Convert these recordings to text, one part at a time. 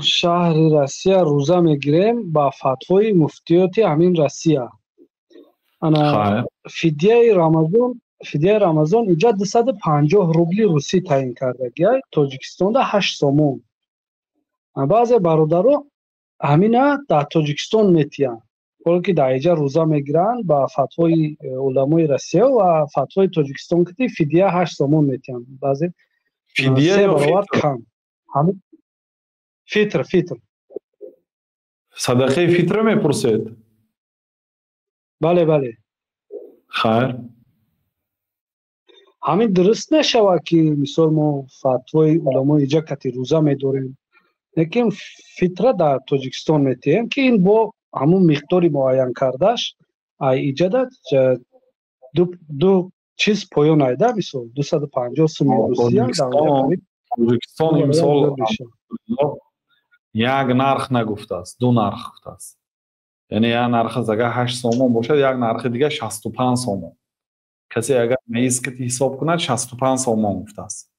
Шаҳри Россия рӯза мегирем ба фатвои муфтиёти ҳамин Россия. Ана фидияи Рамазон иҷа 250 рубли русӣ таъин кардагиай, Тоҷикистонда 8 сомон. Баъзе бародаро ҳамина дар Тоҷикистон метиҳанд, ҳоло ки дар иҷа рӯза мегиранд ба фатвои уламои Россия ва фатвои Тоҷикистон, ки фидия 8 сомон метиҳанд, баъзе се баробар кам. Фитр. Садақаи фитра мепурсед? Бале. Хайр. Ҳамин дуруст мешавад, ки мисол мо фатвои уламои иҷа кати рӯза медорем, лекин фитра дар Тоҷикистон метиҳем, ки ин бо ҳамун миқдори муайян кардаш ай иҷада ду чиз поён айда, мисол 250 суми Русия. Тоҷикистон имсол як нарх нагуфтааст, ду нарх гуфтааст. Яъне як нарх агар 8 сомон бошад, як нархи дигар 65 сомон. Касе агар маиз кити ҳисоб кунад, 65 сомон гуфтааст,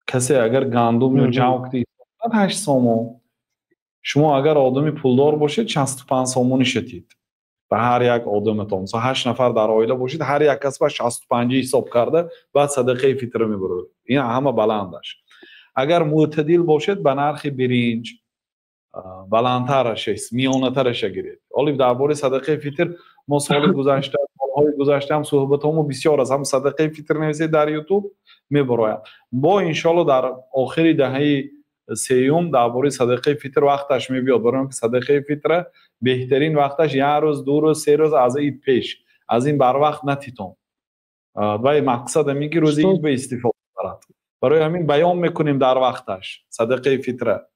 касе агар гандум ё ҷав кити ҳисоб кунад, 8 сомон. Шумо агар одами пулдор бошед, 65 сомони шатид ба ҳар як одаматон. Мисол, ҳашт нафар дар оила бошед, ҳар як кас ба 65 ҳисоб карда, баъд садақаи фитра мебароред. Ин ҳама баландаш. Агар мӯътадил бошед, ба нархи биринҷ баландтараш аст, миёнатараша гиред. Оли дар бораи садақаи фитр мо соли гузашта, солҳои гузашта ҳам суҳбатҳомо бисёр аст. Ҳам садақаи фитр нависед дар Ютуб, мебарояд. Бо иншоалло дар охири даҳаи сеюм дар бораи садақаи фитр вақташ мебиёд, барои он ки садақаи фитра беҳтарин вақташ як рӯз, 2 рӯз, 3 рӯз аз ид пеш, аз ин барвақт натитон. Вай мақсад ҳамин ки рӯзи ид ба истифода барад. Барои ҳамин баён мекунем дар вақташ садақаи фитра.